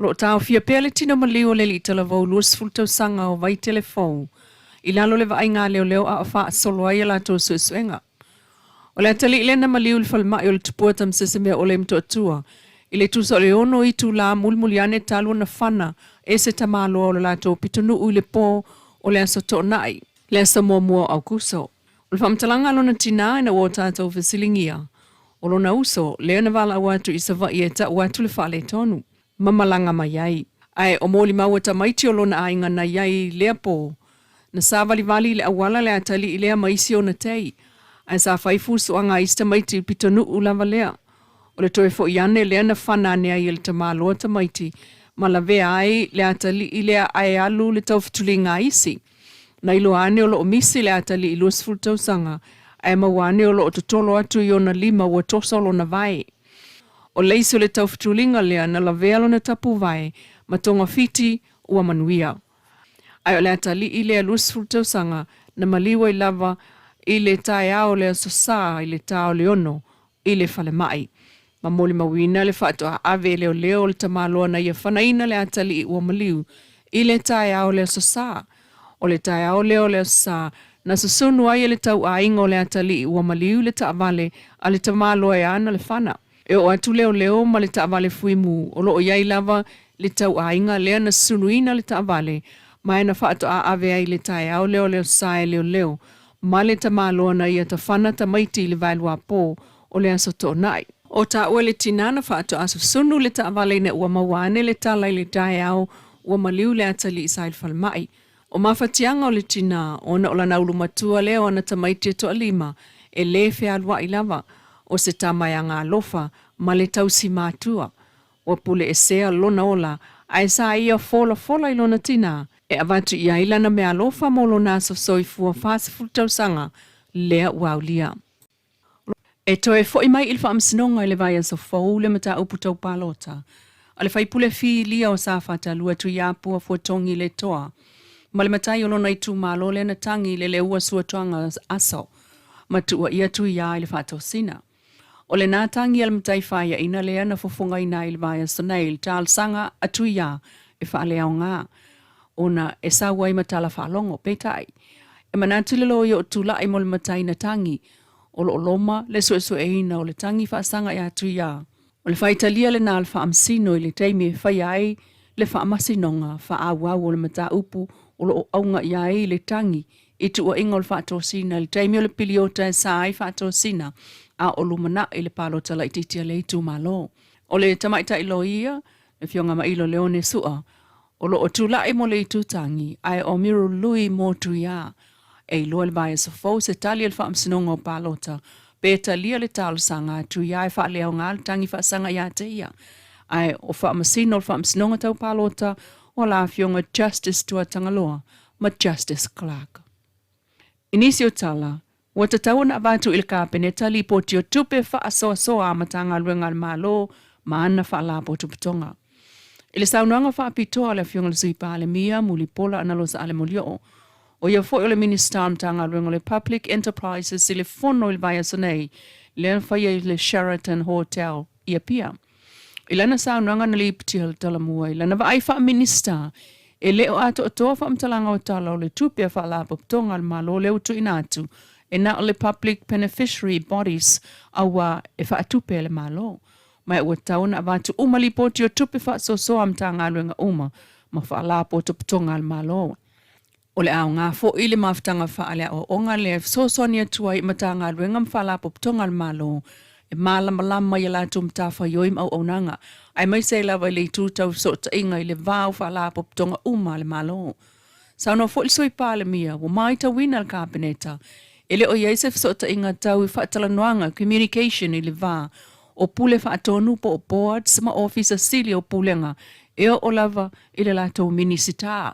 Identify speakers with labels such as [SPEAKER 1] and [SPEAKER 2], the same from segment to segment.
[SPEAKER 1] O lo o taofia pea le tino maliu o le alii talavou 20 tausaga o Vaitele Fou i lalo o le vaaiga a leoleo a o faasolo ai a latou suesuega. O le atalii lea na maliu i le falemai o le Tupua Tamasese-Meaole i Motootua i le tusa o le ono itulā mulimuli ane talu ona fana e se tamaloa o le latou pitonuu i le pō o le aso Toonai, le aso muamua o Aukuso. O le faamatalaga a lona tinā ina ua o tatou fesiligia, o lona uso lea na valaau atu i Savaii e tau atu le faaletonu ma malaga mai ai. Ae o molimau a tamaiti o lona aiga na i ai i lea pō, na savalivali i le auala le atalii lea ma isi ona tei, ae sa fai fusuaga a isi tamaiti i le pitonuu lava lea. O le toe foi ane lea na fana ane ai e le tamaloa tamaiti ma lavea ai le atalii lea ae alu le taufetuliga a isi. Na iloa ane o lo o misi le atalii 20 tausaga ae maua ane o lo o totolo atu i ona lima ua toso lona vae. O le isi o le taufetuliga lea na lavea lona tapuvae ma togafiti ua manuia. Ae o le atalii lea 20 tausaga na maliu ai lava i le taeao o le Aso Sa i le ta o le ono i le falemai, ma molimauina le faatoa ave e leoleo o le tamaloa na ia fanaina le atalii ua maliu i le taeao o le Aso Sa. O le taeao lea o le Aso Sa, na susunu ai e le tauaiga o le atalii ua maliu le taavale a le tamaloa e ana le fana. E oo atu leoleo ma le taavale fuimu, o lo o i ai lava le tauaiga lea na susunuina le taavale, ma e na faatoa ave ai i le taeao lea o le Aso Sa e leoleo ma le tamaloa na ia tafana tamaiti i le vaeluapo o le Aso Toonai. O taua le tinā na faatoa susunu le taavale ina ua maua ane le tala i le taeao ua maliu le atalii sa i le falemai. O mafatiaga o le tinā, ona o lana ulumatua lea o ana tamaiti e toalima, e lē fealuaʻi lava, o se tama e agaalofa ma le tausi matua. Ua pule esea lona ola, ae sa ia folafola i lona tinā, e avatu i ai lana meaalofa mo lona aso soifua 40 tausaga lea ua aulia. E toe foi mai i le Faamasinoga i le vaiaso fou le mataupu tau palota a le faipule filia o Safata Luatuiapua Fuatogi Letoa ma le matai o lona itumalo lea na tagi i le leua suatoaga aso ma tuuaia Tuia i le faatosina. O lena tagi a le matai faiaina lea na fofogaina ai i le vaiaso nei le talosaga a Tuia e faaleaoga ona e sau ai ma tala faalogo. Peitai, e manatu le loia o tulai mo le matai na tagi, o lo o loma le suesueina o le tagi faasaga ia Tuia. O le faitalia lena a le Faamasino i le taimi e faia ai le faamasinoga faaauau o le mataupu o lo o auga i ai le tagi i tuuaiga o le faatosina i le taimi o le piliota e sa ai faatosina a o lumanai le palota laitiiti a le itumalo. O le tamaitai loia, le Afioga Mailo Leone Sua, o lo o tulai mo le itutagi ae o Mirului Motuiā e iloa i le vaiaso fou se tali a le Faamasinoga o Palota pe talia le talosaga a Tuiā e faaleaoga le tagi faasaga ia te ia ae o Faamasino o le Faamasinoga Tau Palota o la Afioga Justice Tuatagaloa ma Justice Clark. I nisi o tala, ua tatau ona avatu i le Kapeneta lipoti o tupe faasoasoa a Matagaluega a le Malo ma ana faalapotopotoga. I le saunoaga faapitoa a le Afioga i le Sui Palemia, Mulipola Analosa Ale Molioo, o ia foi o le Minisita o le Matagaluega o le Public Enterprises i le fono i le vaiaso nei lea na faia i le Sheraton Hotel i Apia. I lana saunoaga na lipotia le talamua i lana vaai faa-Minisita, e le o atoatoa faamatalaga o tala o le tupe a Faalapotopotoga a le Malo lea ua tuuina atu e na o le Public Beneficiary Bodies auā e faatupe e le Malo. Ma ua tatau ona avatu uma lipoti o tupe faasoasoa a Matagaluega uma ma Faalapotopotoga a le Malo. O le aoga foi le mafutaga faaleaoaoga lea e fesoasoani atu ai i Matagaluega ma Faalapotopotoga a le Malo e malamalama i a latou matafaioi ma auaunaga, aemaise ai lava i le itu tau fesootaiga i le va o Faalapotopotoga uma a le Malo. Saunoa foi le Sui Palemia, ua matauina le Kapeneta e le o i ai se fesootaiga tau i faatalanoaga, communication, i le va o Pule Faatonu po o Boards ma Ofisa Sili o Pulega e oo lava i le latou Minisita.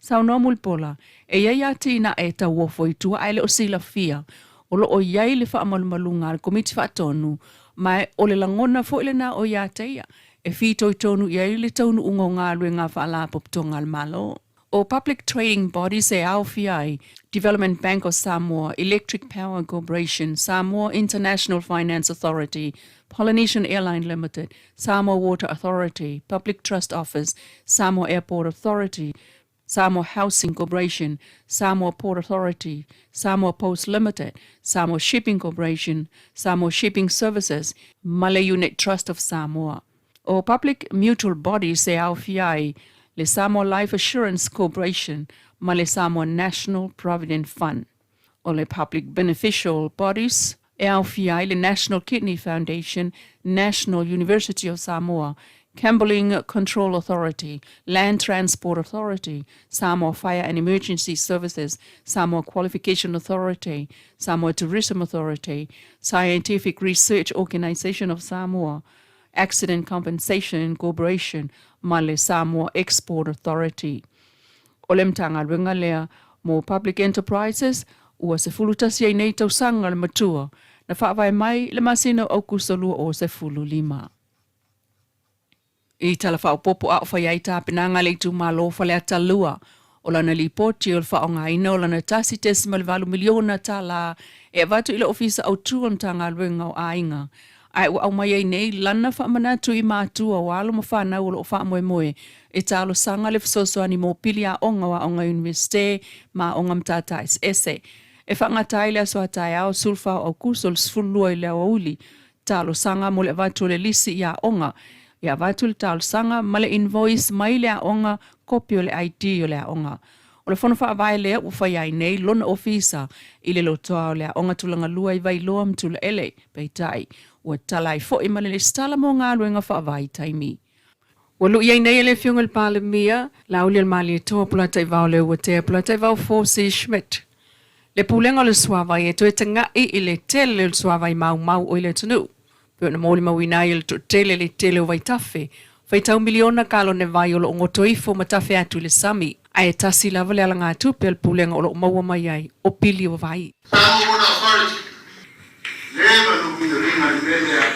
[SPEAKER 1] Saunoa Mulipola, e i ai atinae e tauofo i tua ae le o silafia o lo o i ai le faamalumaluga a le Komiti Faatonu ma o le lagona foi lena o ia te ia e fitoitonu i ai le taunuuga o galuega a Faalapotopotoga a le Malo. O Public Trading Bodies e aofia ai Development Bank of Samoa, Electric Power Corporation, Samoa International Finance Authority, Polynesian Airline Limited, Samoa Water Authority, Public Trust Office, Samoa Airport Authority, Samoa Housing Corporation, Samoa Port Authority, Samoa Post Limited, Samoa Shipping Corporation, Samoa Shipping Services ma le Unit Trust of Samoa. O Public Mutual Bodies e aofia ai le Samoa Life Assurance Corporation ma le Samoa National Provident Fund. O le Public Beneficial Bodies e aofia ai le National Kidney Foundation, National University of Samoa, Gambling Control Authority, Land Transport Authority, Samoa Fire and Emergency Services, Samoa Qualification Authority, Samoa Tourism Authority, Scientific Research Organisation of Samoa, Accident Compensation Corporation ma le Samoa Export Authority. O le Matagaluega lea mo Public Enterprises ua 11 ai nei tausaga le matua na faavae mai i le masina o Aukuso 2015. I tala faaopoopo a o fai ai tapenaga a le itumalo o Faleata 2, o lana lipoti o le faaaogaina o lana $1.8 miliona tala e avatu i le Ofisa Autu o le Matagaluega o Aiga, ae ua aumai ai nei lana faamanatu i matua o alo ma fanau o lo o faamoemoe e talosaga le fesoasoani mo pili aoga o aoga Iunivesite ma aoga matata eseese e faagata ai le aso a taeao 14 o Aukuso le 12 i le aoauli talosaga mo le avatu o le lisi i aoga e avatu le talosaga ma le invoice mai le aoga kopi o le ID o le aoga. O le fono faavae lea ua faia ai nei lona ofisa i le lotoa o le aoga tulaga lua i Vailoa ma Tulaele, peitai, ua tala ai foi ma le lesitala mo galuega faavaitaimi. Ua lui ai nei e le Afioga i le Palemia, Laaulialemalietoa Polataivao Leuatea Polataivao Fosi Schmidt, le Pulega o le Suavai e toe taga'i i le tele o le suavai maumau o i le atunuu. Pei ona molimauina ai e le toatele le tele o vaitafe, faitau miliona kalone vai o lo o goto ifo ma tafe atu i le sami, ae tasi lava le alagatupe a le Pulega o lo o maua mai ai o pili o vai.
[SPEAKER 2] Samoa Water Authority, Leva no vinovina i mea lea,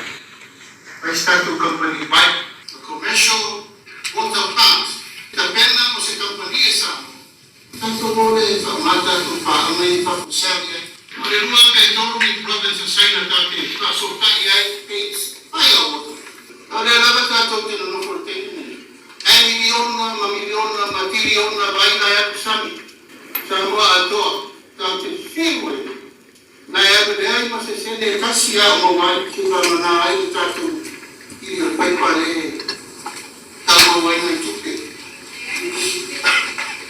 [SPEAKER 2] fai se tatou kamupani vai, a commercial water plant, tapena mo se kamupani e Samoa, tatou o lea e faaaoga tatou paaga i fafo sell i ai. O le 2003 ni province o Saina tatou te faasootai ai e fai au water. A o lea lava tatou te nonofo i le taimi lenei, ae miliona ma miliona ma tiliona vai la e alu sami Samoa atoa tatou te fiu ai. Na e alu leai ma se sene e tasi a o maua ai tulaga na ai le tatou ili o le paipa le tau mauaina i tupe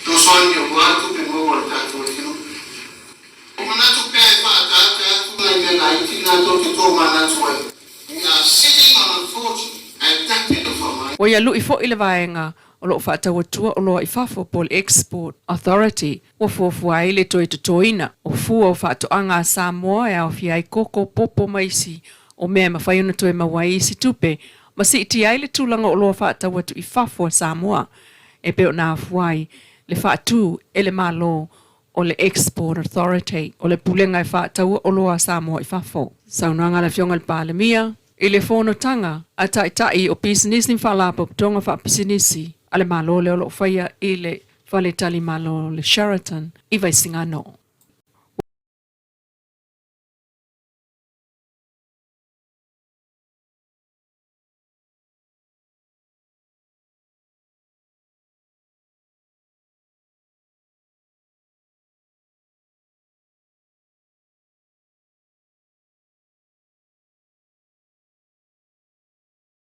[SPEAKER 2] fesoasoani aua tupe maua a le tatou atunuu. O manatu pea e faaataata atu nai mea laiti na tou te tomanatu ai. We are sitting on a fortune ae tate no faamai.
[SPEAKER 1] Ua ia lui foi le vaega o lo o faatauatua oloa i fafo po o le Export Authority ua fuafua ai le toe totoina o fua o faatoaga a Samoa e aofia ai koko, popo ma isi o mea e mafai ona toe maua ai isi tupe ma siitia ai le tulaga o oloa faatau atu i fafo a Samoa e pei ona afua ai le faatu e le Malo o le Export Authority, o le pulega e faataua oloa a Samoa i fafo. Saunoaga a le Afioga i le Palemia i le fonotaga a Taitai o Pisinisi ma Faalapotopotoga Faapisinisi a le Malo lea o lo o faia i le Faletalimalo o le Sheraton i Vaisigano.